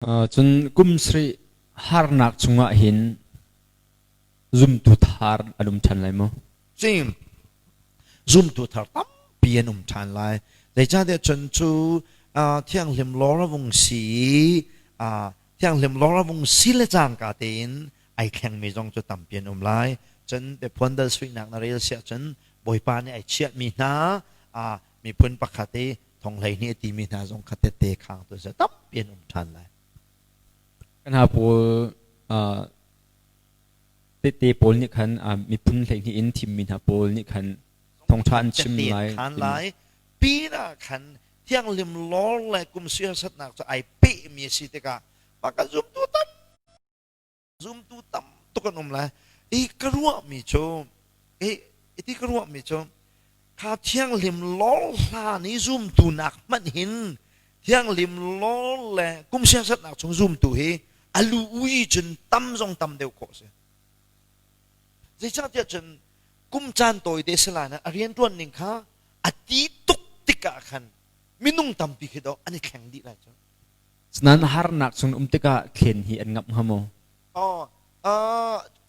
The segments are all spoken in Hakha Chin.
Cun kum sarih harnak chungah hin zumtu thar an um ṭhan lai maw? Cim zumtu thar tampi an um ṭhan lai. Zeicahtiah cun cu thianghlim lawr a vung si i thianghlim lawr a vung si le cangka tein ai thlengmi zong cu tampi an um lai. Cun biaphuan dal suinak na rel siah cun Bawipa nih ai chiahmi hna miphun pakhat i thong 12 a timi hna zong kha tette khangtu an si tampi an um ṭhan lai. Kan ha pawl tette pawl nih khan miphun 12 in thimmi hna pawl nih khan thawngṭha an chim lai. Khan lai pin ah khan thianghlim lawr le kum siasatnak cu ai pehmi a si tikah mah kan zumtu tam Zumtu tam tuk an um lai. I ka ruahmi cu i ka ruahmi cu kha thianghlim lawr hlan i zumtu nak hmanh hin thianghlim lawr le kum siasatnak chung zumtu hi a lu ui cun tam zong tam deuh khawh si. Zeicahtiah cun kum caan tawi te si lai na a rianṭuan ning kha a ti tuk tikah khan minung tampi khi dawh an i thleng dih lai cu. Nain harnak chung um tikah thlen hi an ngamh hnga maw?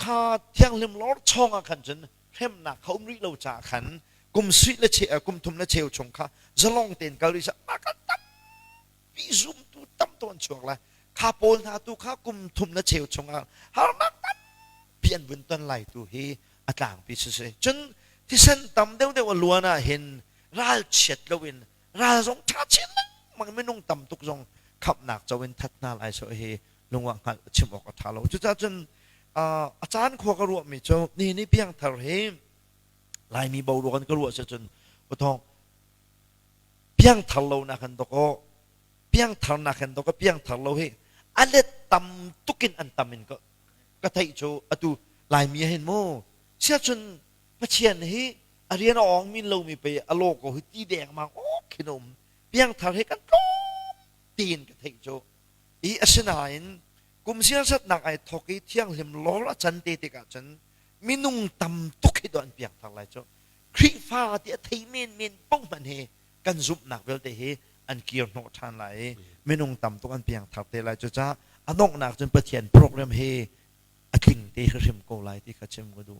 Kha thianghlim lawr chawng ah khan cun hremnak kha um rih lo caah khan kum sui le che kum thum le cheu chung kha zalong tein kal rih seh mah kha tampi zumtu tam tu an chuak lai kha pawl hna tu kha kum thum le cheu chung ah harnak tampi an vun ton lai tu hi a tlangpi si si cun thisen tam deuhdeuh a luan ah hin ralchiat loin ral zong ṭha chin lengmang minung tam tuk zong khamhnak co in that hna lai so hi lungah hngalh chim awk a ṭha lo. Cucaah cun a caan khua ka ruahmi cu ni ni piangthar hi Laimi boruak in ka ruah si cun uthong piangthar lo nak in dawkaw piangthar nak in dawkaw piangthar lo hi a let tam tukin an tam in ka ka theih cu atu Laimi hin mu sia cun Pathian hi a rian a awng min lomi pei a law ko hi ti dengmang awk khin um piangthar he kan tlawm tiin ka theih cu i asinain kum siasatnak ai thok i thianghlim lawr a can te tikah cun minung tam tuk hi do an piangthar lai cu Khrihfa ti a thei men men paoh hmanh hi kan zumhnak vialte hi an kir hnawh ṭhan lai i minung tam tuk an piangthar te lai cucaah a donghnak cun Pathian program hi a tling te hrim ko lai ti kha chim ka duh.